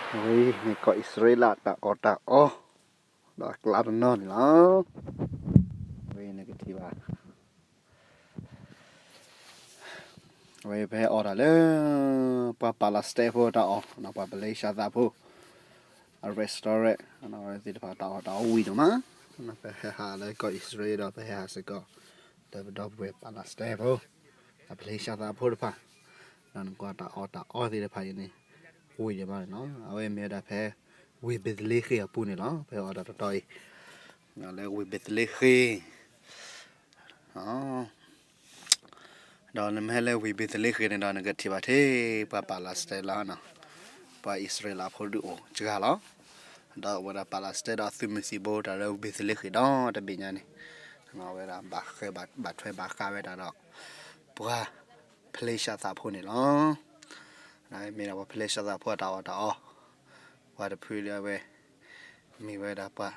အဝဲအံၤန့ၣ်ကီၢ်အံၣ်စရ့လးတၢ်အီၣ်တၢ်အီ ဒီးအကျါတနီၤန့ၣ်လီၤ. အဝဲအံၤနကထံၣ်ဘၣ် အဝဲပဟဲအီၣ်တၢ်လၢ ပှၤပၤလးစတဲဖိတၢ်အီၣ် ပှၤပလ့ၡသးဖိ အ restaurant သ့ၣ်တဖၣ်တၢ်အီၣ်တၢ်အီဝံၤဒိၣ်မး, ပဟဲဟးလၢကီၢ်အံၣ်စရ့လးဒီးပဟဲဟးစ့ၢ်ကီး ဒီးပဒီပုၢ်ဝဲၢ်ပၤလးစတဲဖိ အပလ့ၡသးဖိတဖၣ် ဒီးနကွၢ်တၢ်အီၣ်တၢ်အီသ့ၣ်တဖၣ်အံၤန့ၣ် ဝံၤဒိၣ်မးန့ၣ်လီၤ. အဝဲမ့ၢ်ဝဲဒၣ်ဖဲ ဝ့ၢ်ဘ့းသလ့ဃ့ၣ်အပူၤန့ၣ်လီၤ. ဖဲအီၣ်တၢ်တတီၤအံၤ လၢဝ့ၢ်ဘ့းသလ့ဃ့ၣ် ဒီးနမ့ၢ်ဟဲလၢဝ့ၢ်ဘ့းသလ့ဃ့ၣ်န့ၣ်ဒီး နကထံၣ်ဘၣ်ထဲ ပှၤပၤလးစတဲလီၤ, ပှၤအံၣ်စရ့လးဖိဒုးအိၣ်စှၤလီၤ. ဒီးအဝဲဒၣ်ပၤလးစတဲဒီးသုးမုၢ်သံၣ်ဘိ တၢ်လၢဝ့ၢ်ဘ့းသလ့ဃ့ၣ်ဒီတဘ့ၣ်ညါန့ၣ် အဝဲဒၣ်ဘၣ်ထွဲဘၣ်ဃးဝဲဒၣ်ဒီး ပှၤဖလ့ၡသးဖိန့ၣ်လီၤ. မ့ၢ်ဒၣ်ပှၤဖလ့ၡသးဖိအတၢ်အီၣ်တၢ်အီ, ပှၤတဖုလၢအဝဲ မ့ၢ်ဝဲဒၣ်ပှၤ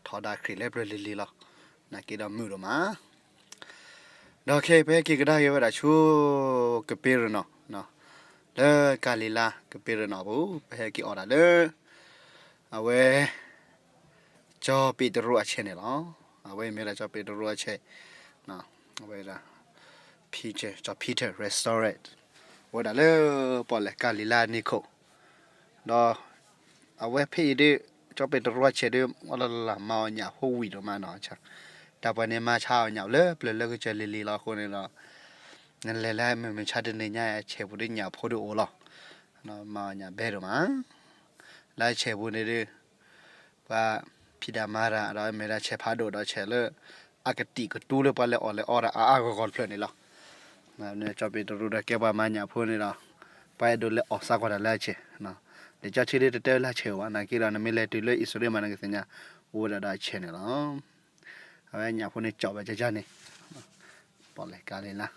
ထီဒါခရံာ်လၢပျၢၤလံၤလံၤလီၤ. နာ်က့ဒီးမုာ်ဒိၣ်မး ဒီးခဲအံၤပဟဲက့ၤကဒါက့ၤဝဲဒၣ်ဆူ ကပ့ရနီၣ်, လၢကၤလံၤလါကပ့ရနီၣ်အပူၤ ပဟဲက့ၤအီၣ်တၢ်လၢ အဝဲ ကၠီၤပ့းတရူးအဆဲးန့ၣ်လီၤ. အဝဲမ့ၢ်ဝဲဒၣ်ကၠီၤပ့းတရူးအဆဲး, အဝဲဒၣ် Peter, ကၠီၤ Peter Restaurant ဝဲဒၣ်လၢပီၣ်လဲၣ်ကၤလံၤလါန့ၣ်ခိၣ် ဒီး အဝဲဖဲအံၤဒ် ကၠီၤပ့းတရူးအဆဲးဒ် အလီၢ်လၢ်လၢ်မၤအီၣ်ညၣ်ဖိဝံၤဒိၣ်မးနီၤ, တၢ်ပှၤန့ၣ်မၤဆါအီၣ်ညၣ်လၢပျၢၤလၢကစၢၤလံၤလံၤလီၤအဃိန့ၣ်ဒီး နလဲၤလၢမုၢ်မဆါတနံၤညါအဆဲးပူၤဒ်ညၣ်ဖိဒ်အိၣ်လီၤ. မၤအီၣ်ညၣ်ဘဲဒိၣ်မး လၢအဆဲးပူၤန့ၣ်ဒ် ပှၤဖံးတၢ်မၤတၢ်ဒီးမ့ၢ်ဒၣ်ဆဲးဖးဒိၣ်ဒီးဆဲးလၢ အကတံာ်ကတူလၢပှၤလဲၤအီၣ်လဲၤအီတၢ်အါအါဂီၢ်ဂီၢ်တဖျၢၣ်န့ၣ်လီၤ. ကၠီၤပ့းတရူးဒီးကဲပှၤမၤညၣ်ဖိန့ၣ်ဒီး ပှၤအဲၣ်ဒိးလဲၤအီၣ်စါကွၢ်တၢ်လၢအဆဲး, လၢကၠီဆံဒ်တတဲလၢအဆဲးအိၣ်ဘၣ် နာ်က့ဒီး နမ့ၢ်လဲၤတုၤလၢအံၣ်စရ့လးမး နကသ့ၣ်ညါ အိၣ်ဝဲဒၣ်ဒီးအဆဲးန့ၣ်လီၤ. အဝဲညၣ်ဖိန့ၣ်ကၠီၤဝဲကၠၢ်ကၠၢ်န့ၣ် ပီၣ်လဲၣ်ကၤလံၤလါ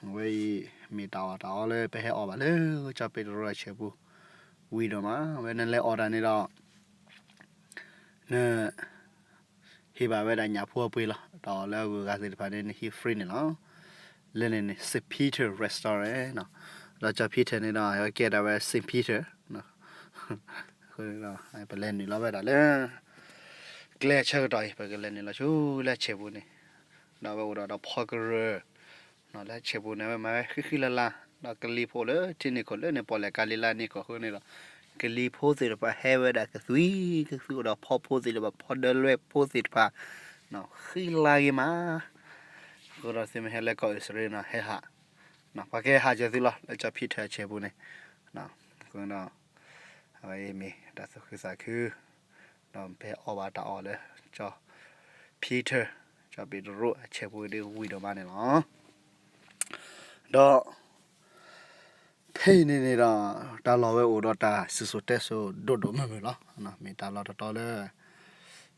အဝဲအံၤ မ့ၢ်တၢ်အီၣ်တၢ်အီလၢပဟဲအီၣ်ဘၣ်လၢကၠီၤပ့းတရူးအဆဲးပူၤ ဝံၤဒိၣ်မး အဝဲနလဲၤအီၣ်တၢ်န့ၣ်ဒီး န ဟ့ၣ်ဘၣ်ဝဲဒၣ်ညၣ်ဖိအပှ့ၤလီၤ. တၢ်အီၣ်လၢအဂုၤအဂၤသ့ၣ်တဖၣ်န့ၣ် နဟံး free န့ၣ်လီၤ. လၢန့ၣ်န့ၣ် Saint Peter Restaurant ဒီးကၠီၤ Peter န့ၣ်ဒီး ကဲဒၣ်ဝဲ Saint Peter အဃိ ပလဲၤနုာ်လီၤဝဲဒၣ်လၢ ကျဲဆၢကတီၢ်အံၤ ပကလဲၤနုာ်လီၤဆူလၢအဆဲးပူၤန့ၣ် ဒီးအဝဲအိၣ်ဒီးဒီးဖီကရၢ လၢအဆဲးပူၤန့ၣ် အဝဲမၤဝဲဃံဃံလၤလၤ ဒီးကလံၤဖိလၢထံန့ၣ်ခိၣ်လၢန့ၣ် ပီၣ်လဲၣ်ကၤလံၤလါန့ၣ်ခိၣ်အဃိန့ၣ်ဒီး ကလံၤဖိသ့ၣ်တဖၣ်ဟဲဝဲဒၣ်ကသွံကသွံအိၣ်ဒီးဖီဖိသ့ၣ်တဖၣ် ဖီဒၢလွဲဖိသ့ၣ်တဖၣ် ဃံလၤဂ့ၤမး အဃိဒီးသုမ့ၢ်ဟဲလၢကီၢ်အံၣ်စရ့လးန့ၣ် ဟဲဟး ပှၤကဟဲဟးစၢၤသုလီၤ လၢကၠီၤ Peter အဆဲးပူၤန့ၣ် အဃိဒီး အဝဲအံၤမ့ၢ်တၢ်သူၣ်ခုသးခု ဒီးပဟဲအီၣ်ဘၣ်တၢ်အီၣ်လၢ ကၠီၤ Peter ကၠီၤပ့းတရူးအဆဲးပူၤဒ်ဝံၤဒိၣ်မးန့ၣ်လီၤ. ဒီး ဖဲအံၤန့ၣ်န့ၣ်ဒီး တၢ်လီၢ်ဝဲအိၣ်ဒီးတၢ်စံၣ်စိၤတဲစိၤဒိၣ်ဒိၣ်မုၢ်မုၢ်လီၤ. မ့ၢ်တၢ်လီၢ်တတီၤလၢ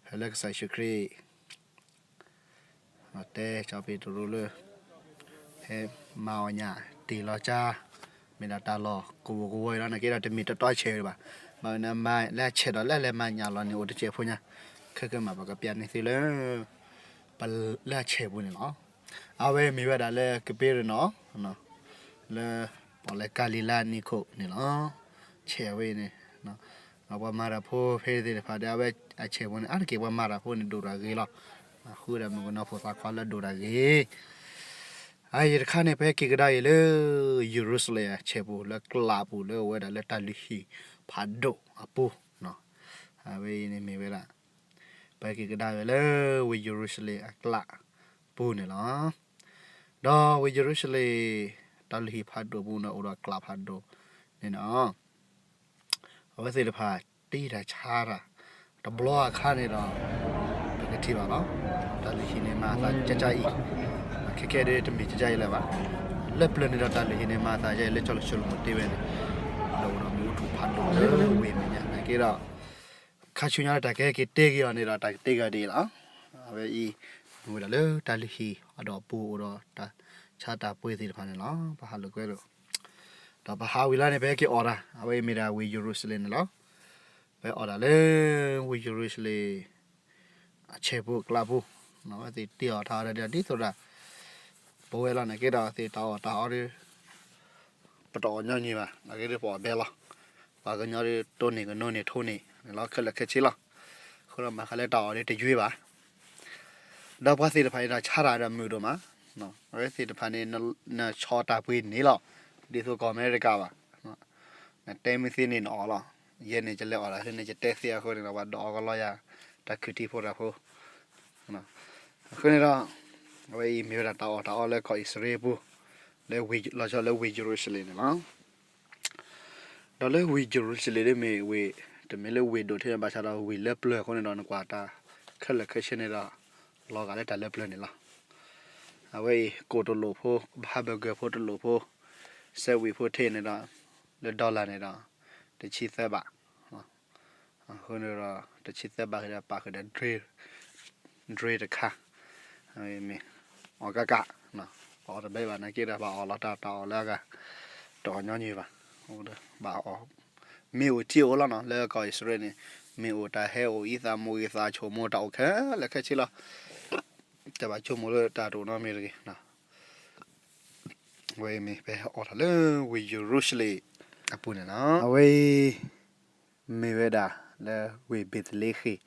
ဖဲလၢကစၢ်ယ့ၣ်ၡူးခရံာ် တဲကၠီၤပ့းတရူးလၢ ဟဲမၤအီၣ်ညၣ်တ့ၢ်လီၤကၠါ မ့ၢ်ဒၣ်တၢ်လီၢ်ကဝီၤကဝီၤအံၤလီၤ. နာ်က့ဒီးတမ့ၢ်တတီၤဆဲးဝဲဘၣ်. ဘၣ်မနုၤမၤလၢအဆဲးဒီးလၢလဲၤမၤညၣ်လီၢ်န့ၣ်အိၣ်တစဲးဖိညါ ခဲကမၣ်ပကပျးန့ၢ်သုလၢ ပလၢအဆဲးပူၤန့ၣ်လီၤ. အဝဲမ့ၢ်ဝဲဒၣ်လၢကပ့ရနီၤ လၢ ပီၣ်လဲၣ်ကၤလံၤလါနံၤခိၣ်န့ၣ်လီၤ. ဆဲးဝဲအံၤန့ၣ် ပှၤမၤတၢ်ဖိဖဲသ့ၣ်တဖၣ်ဒီး အဝဲအဆဲးပူၤန့ၣ် အါတက့ၢ်ပှၤမၤတၢ်ဖိန့ၣ်ဒိၣ်တၢ်ဂ့ၤလီၤ. ဃုဒၣ်မုၣ်ကနီၤဖိသၣ်ခွါလၢဒိၣ်တၢ်ဂ့ၤ အအံၤတခါန့ၣ် ပဟဲက့ၤကဒါအံၤလၢ ယရူၤၡလ့ၣ်အဆဲးပူၤ လၢကျးပူၤလၢအဝဲဒၣ်လၢတၢ်လုၢ်ဟံၣ်ဖးဒိၣ်အပူၤ, အဝဲအံၤန့ၣ်မ့ၢ်ဝဲဒၣ် ပဟဲက့ၤကဒါဝဲလၢဝ့ၢ်ယရူၤၡလ့ၣ်အကျးပူၤန့ၣ်လီၤ. ဒီးဝ့ၢ်ယရူၤၡလ့ၣ် တၢ်လုၢ်ဟံၣ်ဖးဒိၣ်ပူၤန့ၣ် အိၣ်ဒီးကျးဖးဒိၣ်န့ၣ်လီၤ. အဝဲသ့ၣ်တဖၣ်တ့တၢ်ဆါတၢ် တဘျီအခါန့ၣ်ဒီး ပကထံၣ်ဘၣ်လီၤ. တၢ်လုၢ်ဟံၣ်န့ၣ်မၤအသးကၠါကၠါအံၤ, ခဲကဲဒ်တမ့ၢ်ကၠါကၠါအံၤလၢၤဘၣ်. လၢပျၢၤန့ၣ်ဒီးတၢ်လုၢ်ဟံၣ်န့ၣ်မၤအသးကၠါအံၤလၢကၠီလၢၢ်ဆိလၢမူးတ့ဝဲန့ၣ်, ဒီးအိၣ်ဒီးမ့ၣ်အူထူၣ်ဖးဒိၣ်လၢဝ့ၢ်မဲာ်ညါနာ်က့ဒီး ခါဆူညါလၢတၢ်ကဟဲက့ၤတ့က့ၤအီၤန့ၣ်ဒီး တၢ်ကတ့က့ၤအီၤဒ်အံၤလီၤ. အဝဲအံၤ မ့ၢ်ဝဲဒၣ်လၢတၢ်လုၢ်ဟံၣ်အဒီးပူၤအိၣ်ဒီး တၢ်ဆါတၢ်ပှ့ၤသ့ၣ်တဖၣ်န့ၣ်လီၤ. ပဟးလိာ်ကွဲလိာ်, ဒီးပဟးဝံၤလီၤန့ၣ် ပဟဲက့ၤအီၣ်တၢ်, အဝဲအံၤမ့ၢ်ဒၣ်ဝ့ၢ်ယရူၤၡလ့ၣ်န့ၣ်လီၤ. ပဟဲအီၣ်တၢ်လၢ ဝ့ၢ်ယရူၤၡလ့ၣ် အဆဲးပူၤအကျးပူၤ, အဝဲသ့ၣ်တ့အီၣ်တၢ်အီၣ်တၢ်ဒ်သိးဒီး ပဝဲလီၤနာ်က့ဒီး သ့ၣ်တၢ်အီၣ်တၢ်အီဒီး ပတအီၣ်ညီနုၢ်ဘၣ်, နာ်က့ဒီးပအီၣ်ဘဲလီၤ. ပှၤကညီဒုးတိၢ်န့ၢ်ကနိန့ၢ်ထိန့ၢ်န့ၣ်လီၤ ခဲလၢာ်ခဲဆ့လီၤ. အဃိဒီးမၤဃးလၢတၢ်အီၣ်ဒုးတယွ့ဘၣ်. ဒီးပှၤသ့ၣ်တဖၣ်န့ၣ်ဒီးဆါတၢ်ဒီးမုာ်ဒိၣ်မး, အဝဲသ့ၣ်တဖၣ်န့ၣ် နဆီတၢ်ပှ့ၤန့ၣ်လီၤ, ဒ်သိးကီၢ်အမဲရကၤဘၣ်, နတဲမုၢ်သ့န့ၣ်နအီၣ်လီၤ, ယဲန့ၣ်ယလဲၤအီၣ်တၢ် ဟဲန့ၣ်ယတဲသ့အဃိန့ၣ်ဒီး ပှၤဒုးအီကလီယၤ တၢ်ခုၣ်ထံဖိတၢ်ဖိ အဃိန့ၣ်ဒီး အဝဲအံၤမ့ၢ်ဝဲဒၣ်တၢ်အီၣ်တၢ်အီလၢကီၢ်အံၣ်စရ့လးအပူၤ, လၢဝ့ၢ် လီၤဆီလၢဝ့ၢ်ယရူၤၡလ့ၣ်န့ၣ်လီၤ. ဒီးလၢဝ့ၢ်ယရူၤၡလ့ၣ်ဒ်မ့ၢ်ဝ့ၢ် တမ့ၢ်လၢဝ့ၢ်ဒိၣ်ထဲန့ၣ် ဘၣ်ဆၣ်ဒီးဝ့ၢ်လၢပျၢၤအဃိန့ၣ်ဒီး နကွၢ်တၢ်ခဲလၢာ်ခဲဆ့န့ၣ်ဒီး လီၤဂာ်လၢတၢ်လၢပျၢၤန့ၣ်လီၤ. အဝဲအံၤ ကိၣ်တလိၣ်ဖိ ဟးဘၢၣ်ဂၢၢ်ဖိတလိၣ်ဖိ စဲးဝံးဖိထဲန့ၣ်ဒီး လၢ dollar န့ၣ်ဒီး တဆံသၢဘး အဃိန့ၣ်ဒီး တဆံသၢဘးဒီးပာ်ဃုာ်ဒီး drink တခါ မ့ၢ် အီၣ်ကးကး အီၣ်တဘၣ်ဘၣ်နာ်က့ဒီး ဘၣ်အီၣ်လီၤတၢ်တၢ်အီၣ်လၢအဂၤ တအီၣ်ညီနုၢ်ဘၣ် ဘၣ်အီၣ် မ့ၢ်အိၣ်ထံအိၣ်လီၤနီၤ လၢကီၢ်အံၣ်စရ့လးန့ၣ် မ့ၢ်အိၣ်တၢ်ဟဲအိၣ်အံသးမူအံသးဆိကမိၣ်တၢ်အိၣ်ခဲလၢာ်ခဲဆ့လီၤ. တဘၣ်ဆိကမိၣ်လၢတၢ်တအိၣ်နီတမံၤတဂ့ၤ အဝဲအံၤမ့ၢ်ပဟဲအီၣ်တၢ်လၢဝ့ၢ်ယရူၤၡလ့ၣ်အပူၤန့ၣ်လီၤ. အဝဲအံၤ မ့ၢ်ဝဲဒၣ်လၢဝ့ၢ်ဘ့းသလ့ဃ့ၣ်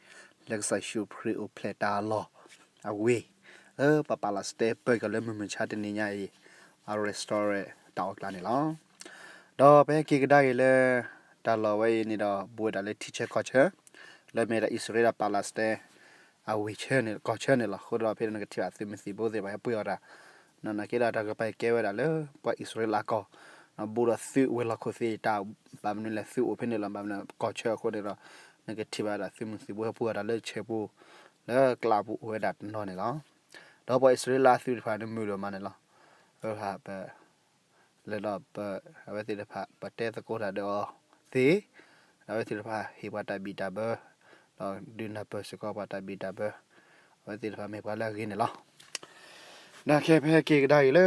လၢကစၢ်ယ့ၣ်ၡူးခရံာ်အိၣ်ဖျဲၣ်တၢ်လီၢ်အဝ့ၢ် လၢပှၤပၤလးစတၢၤပၢၢ်ကီၤလၢမုၢ်မဆါတနံၤညါအံၤ အ restaurant တၢ်အီၣ်ကျးန့ၣ်လီၤ. ဒီးပဟဲက့ၤကဒါက့ၤလၢ တၢ်လီၢ်ဝဲအံၤန့ၣ်ဒီး ဘူးဝဲဒၣ်လၢထံဆၢကီၢ်ဆၢ လၢမ့ၢ်ဒၣ်အံၣ်စရ့လးဒီးပၤလးစတၢၤ အဝ့ၢ်ဆၢန့ၣ် ကီၢ်ဆၢန့ၣ်လီၤ. အဃိဒီးဖဲန့ၣ်နကထံၣ်ဘၣ်သုးမုၢ်သံၣ်ဘိသ့ၣ်တဖၣ်ဟဲပှ့ၤအီၣ်တၢ် နာ်က့ဒီးတၢ်ကပၤကဲဝဲဒၣ်လၢ ပှၤအံၣ်စရ့လးအကီၢ် ဘူးဒီးသုးဝဲၤလီၢ်ခိၣ်သ့ၣ်တၢ် ဘၣ်မနုၤလဲၣ်သုးအိၣ်ဖဲန့ၣ်လီၤ ဘၣ်မနုၤကီၢ်ဆၢအဃိန့ၣ်ဒီး နကထံၣ်ဘၣ်ဒၣ်သုးမုၢ်သံၣ်ဘိဟဲပှ့ၤအီၣ်တၢ်လၢဆဲးပူၤ လၢကျးပူၤအိၣ်ဝဲဒၣ်တနီၤန့ၣ်လီၤ. ဒီးပှၤအံၣ်စရ့လးသုးတဖၣ်န့ၣ်မုာ်ဒိၣ်မးန့ၣ်လီၤ. အဝဲပ လၢဒီးပ အဝဲသ့ၣ်တဖၣ် ပတဲသကိးတၢ်ဒီးအီၤသ့, ဒီးအဝဲသ့ၣ်တဖၣ်ဟ့ၣ်ပှၤတၢ်ဘံၣ်တၢ်ဘၢ, ဒီးဒုးနၢ်ပၢၢ်စ့ၢ်ကီးပှၤတၢ်ဘံၣ်တၢ်ဘၢ, အဝဲသ့ၣ်တဖၣ်မ့ၢ်ပှၤလၢအဂ့ၤန့ၣ်လီၤ. ဒီးခဲဖဲဟဲက့ၤကဒါက့ၤလၢ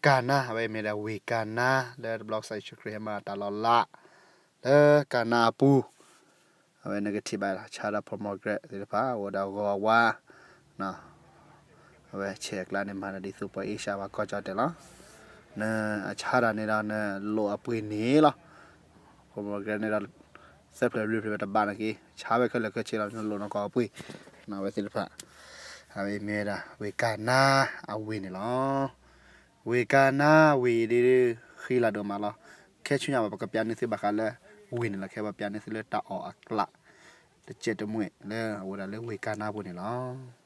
ကၤနါ အဝဲမ့ၢ်ဒၣ်ဝ့ၢ်ကၤနါ လၢတဘျီကစၢ်ယ့ၣ်ၡူးခရံာ်ဟဲမၤတၢ်လီၤလး လၢကၤနါအပူၤ အဝဲနကထံၣ်ဘၣ်ဆါဒီး pomegranate သ့ၣ်တဖၣ်အိၣ်ဒီးဂီၤဝါ အဝဲဆဲးအကျါန့ၣ်မၤနၢၤဒ်သိးပှၤအ့ၡၢၣ်ပှၤကီၢ်ကၠီၣ်တဲာ်လီၤ. နအဆါတၢ်န့ၣ်ဒီးနလိၣ်အပှ့ၤန့ၣ်လီၤ. pomegranate န့ၣ်ဒီး သၢဖျၢၣ်လွံၢ်ဖျၢၣ်ဝဲတဘးနာ်က့ ဆါဝဲခဲလၢာ်ခဲဆ့လီၤ နလိၣ်နကီၢ်အပှ့ၤ အဝဲသ့ၣ်တဖၣ် အဝဲမ့ၢ်ဝဲဒၣ်ဝ့ၢ်ကၤနါအဝ့ၢ်န့ၣ်လီၤ. ဝ့ၢ်ကၤနါဝ့ၢ်အံၤဒ် ဃံလၤဒိၣ်မးလီၤ. ခဲဆူညါဘၣ်ပကပျးန့ၢ်သုဘၣ်ဃးလၢ ဝ့ၢ်န့ၣ်လီၤ. ခဲပပျးန့ၢ်သုလၢတၢ်အီၣ်အကျး တစဲးတမှဲာ်လၢအအိၣ်ဒၣ်လၢဝ့ၢ်ကၤနါပူၤန့ၣ်လီၤ.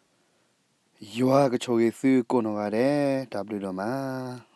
ယွၤကဆိၣ်ဂ့ၤသုကိးနီၢ်ဂၤဒဲး တၢ်ဘျုးဒိၣ်မး.